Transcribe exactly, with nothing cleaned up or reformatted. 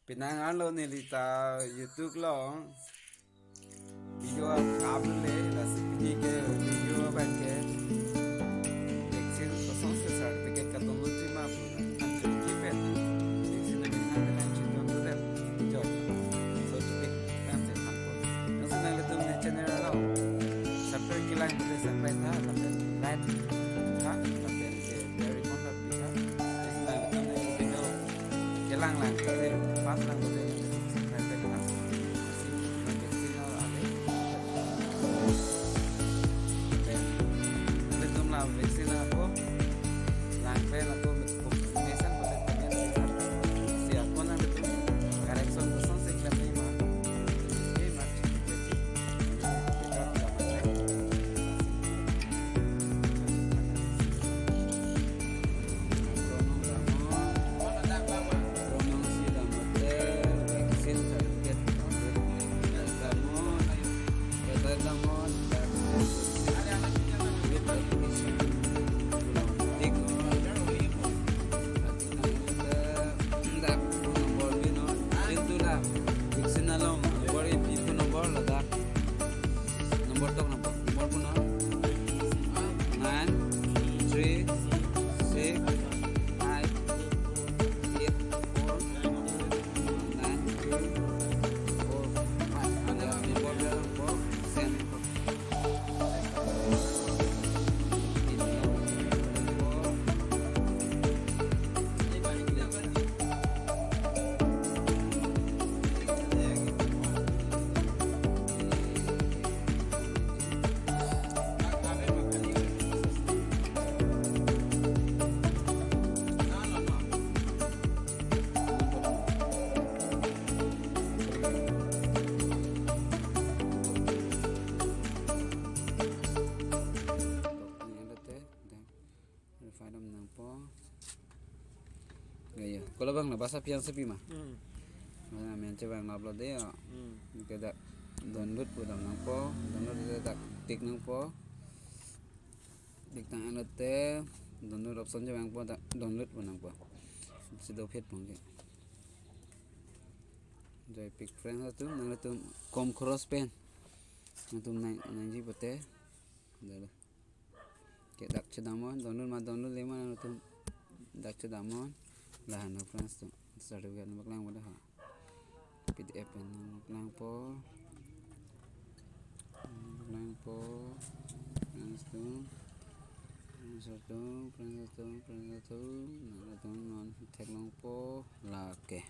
Penang arlo neli ta YouTube along video up-le, lasi pini ke video abang ke vaccine kosonsi certificate kadun unji ma pu nangchingki pen, vaccine abang nang nangchingdun tu dem, jo. So, chupik nangsi thanpo. Nangsi nanglitum ne channel along subscribe kelang pute subscribe tha, lapen like tha, lapen ke bell icon ta pi tha. Nangsi nanglitum ne video kelang lang, first lang pute subscribe tha. Lasi nang vaccine ave. Lapen nanglitum la vaccine ako lang pen ako mesen pute comment mesen. Si ako nanglitum correction kosonsi klemji ma. Oke, ma. Vaccine along number pi phone number ladak. Number tok number. Number phone number nine three six five eight four nine two four five. Ada number dia, number send. Verify dam nangpo. Ayo, kola bang la basa pian sepi ma. Hmm. Mana main coba nggak upload deh ya. Hmm. Ke dak download pu dam nangpo, download ke dak tik nangpo. Tik tang alote download option coba nangpo, dak download pu nangpo. Si dophet pong ke. Joy pic friend atum, nangtum kom cross pen. Nangtum nang, nangji pute. Dah, dah. Ke dak chedamnon, download ma download le ma nangtum dak chedamnon. Lahan ho friends atum. Certificate nang paklang pada ha. P D F pen nang paklangpo. Nang paklangpo. Friends atum. Friends atum, friends atum, friends atum. Nangtum non theklongpo. Lake.